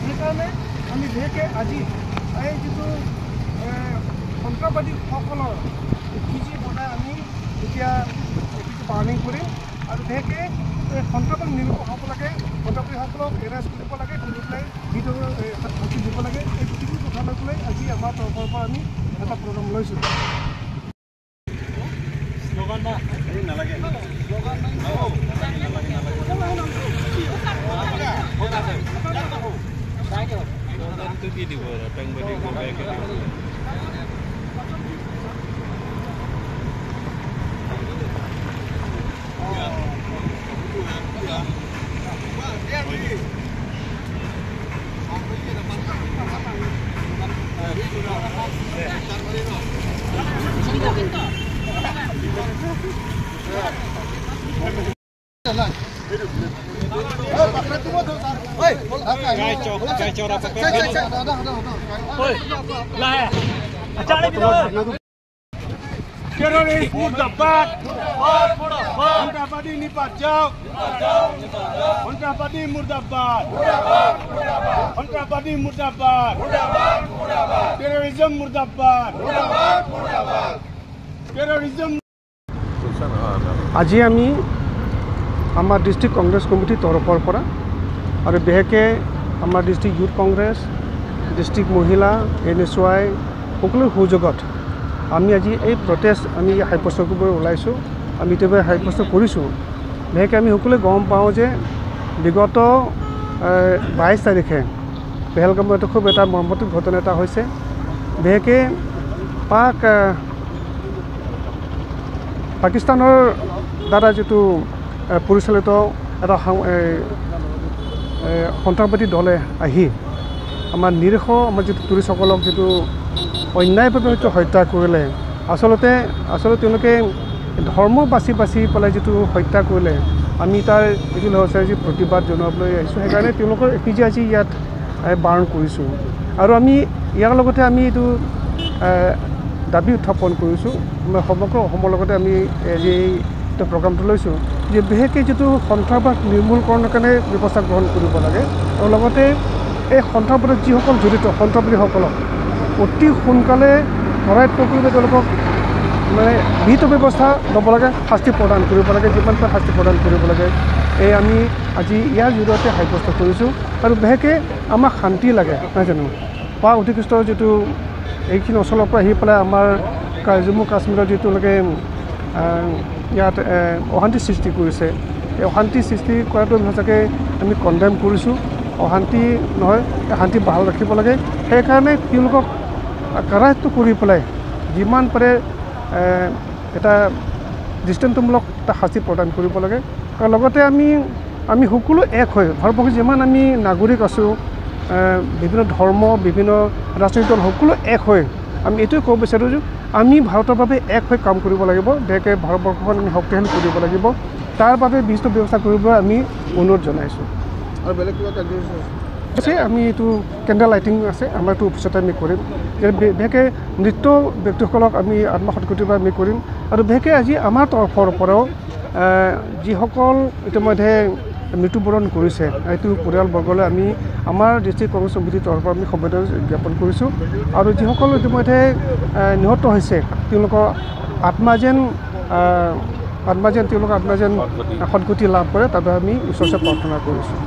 সেইকাৰণে আমি বিশেষকৈ আজি এই যিটো সন্ত্ৰাসবাদীসকলৰ এপিজি বনাই আমি এতিয়া এপিজি বাৰ্ণিং কৰিম আৰু বিশেষকৈ এই সন্ত্ৰাসবাদী নিৰূপণ হ'ব লাগে, সন্ত্ৰাসবাদীসকলক এৰেষ্ট কৰিব লাগে, কৰি পেলাই শাস্তি দিব লাগে। এই গোটেইখিনি কথা লৈ পেলাই আজি আমাৰ তৰফৰ পৰা আমি এটা প্ৰগ্ৰাম লৈছোঁ। কি দিব Terrorist murdabad, সন্ত্ৰাসবাদী নিপাত যাওক, সন্ত্ৰাসবাদী মুৰ্দাবাদ, সন্ত্ৰাসবাদী মুৰ্দাবাদ, টেৰৰিজম মুৰ্দাবাদ, টেৰৰিজম। আজি আমি আমাৰ ডিষ্ট্ৰিক্ট কংগ্ৰেছ কমিটিৰ তৰফৰ পৰা আৰু বিশেষকৈ আমাৰ ডিষ্ট্ৰিক্ট ইউথ কংগ্ৰেছ, ডিষ্ট্ৰিক্ট মহিলা, NSY সকলো সহযোগত আমি আজি এই প্ৰটেষ্ট আমি সাব্যস্ত কৰিবলৈ ওলাইছোঁ। আমি ইতিমধ্যে সাব্যস্ত কৰিছোঁ। বিশেষকৈ আমি সকলোৱে গম পাওঁ যে বিগত 22 তাৰিখে পেহেলগামত খুব এটা মৰ্মান্তিক ঘটনা এটা হৈছে। বিশেষকৈ পাকিস্তানৰ দ্বাৰা যিটো পৰিচালিত এটা সন্ত্ৰাসবাদী দলে আহি আমাৰ নিৰীহ আমাৰ যিটো টুৰিষ্টসকলক যিটো অন্যায়ভাৱে হয়তো হত্যা কৰিলে, আচলতে তেওঁলোকে ধৰ্ম বাছি বাছি পেলাই যিটো হত্যা কৰিলে, আমি তাৰ এইটো হৈছে যি প্ৰতিবাদ জনাবলৈ আহিছোঁ। সেইকাৰণে তেওঁলোকৰ এপিজি আজি ইয়াত বাৰণ কৰিছোঁ আৰু আমি ইয়াৰ লগতে আমি এইটো দাবী উত্থাপন কৰিছোঁ। আমাৰ সমগ্ৰ অসমৰ লগতে আমি আজি এইটো প্ৰগ্ৰামটো লৈছোঁ যে বিশেষকৈ যিটো সন্ত্ৰাসবাদ নিৰ্মূলকৰণৰ কাৰণে ব্যৱস্থা গ্ৰহণ কৰিব লাগে আৰু লগতে এই সন্ত্ৰাসবাদত যিসকল জড়িত সন্ত্ৰাসবাদীসকলক অতি সোনকালে কৰায়ত্ব কৰিব, তেওঁলোকক মানে বিহিত ব্যৱস্থা ল'ব লাগে, শাস্তি প্ৰদান কৰিব লাগে, যিমান পাৰে শাস্তি প্ৰদান কৰিব লাগে। এই আমি আজি ইয়াৰ জৰিয়তে সাব্যস্ত কৰিছোঁ। আৰু বিশেষকৈ আমাক শান্তি লাগে, নহয় জানো? পাক অধিকৃষ্ট যিটো এইখিনি অঞ্চলৰ পৰা আহি পেলাই আমাৰ জম্মু কাশ্মীৰত যিটো তেওঁলোকে ইয়াত অশান্তি সৃষ্টি কৰিছে, এই অশান্তি সৃষ্টি কৰাটো সঁচাকৈ আমি কণ্ডেম কৰিছোঁ। অশান্তি নহয়, শান্তি বাহাল ৰাখিব লাগে। সেইকাৰণে তেওঁলোকক কাৰায়ত্ব কৰি পেলাই যিমান পাৰে এটা দৃষ্টান্তমূলক এটা শাস্তি প্ৰদান কৰিব লাগে। আৰু লগতে আমি সকলো এক হৈ ভাৰতবৰ্ষৰ যিমান আমি নাগৰিক আছোঁ, বিভিন্ন ধৰ্ম, বিভিন্ন ৰাজনৈতিক দল সকলো এক হৈ আমি এইটোৱে ক'ব বিচাৰোঁ যে আমি ভাৰতৰ বাবে এক হৈ কাম কৰিব লাগিব। বিশেষকৈ ভাৰতবৰ্ষখন আমি শক্তিশালী কৰিব লাগিব, তাৰ বাবে বিহিত ব্যৱস্থা কৰিবলৈ আমি অনুৰোধ জনাইছোঁ। আৰু বেলেগ কিবা কাৰ্যসূচী আছে? আমি এইটো কেণ্ডেল লাইটিং আছে আমাৰ, এইটো অফিচতে আমি কৰিম। বিশেষকৈ মৃত ব্যক্তিসকলক আমি আত্মসৎগতিৰ বাবে আমি কৰিম। আৰু বিশেষকৈ আজি আমাৰ তৰফৰ পৰাও যিসকল ইতিমধ্যে মৃত্যুবৰণ কৰিছে এইটো পৰিয়ালবৰ্গলৈ আমি আমাৰ ডিষ্ট্ৰিক্ট কংগ্ৰেছ সমিতিৰ তৰফৰ পৰা আমি সমবেদনা জ্ঞাপন কৰিছোঁ। আৰু যিসকল ইতিমধ্যে নিহত হৈছে তেওঁলোকৰ আত্মা যেন তেওঁলোকৰ আত্মা যেন সদ্গতি লাভ কৰে, তাৰ বাবে আমি ঈশ্বৰৰ ওচৰত প্ৰাৰ্থনা কৰিছোঁ।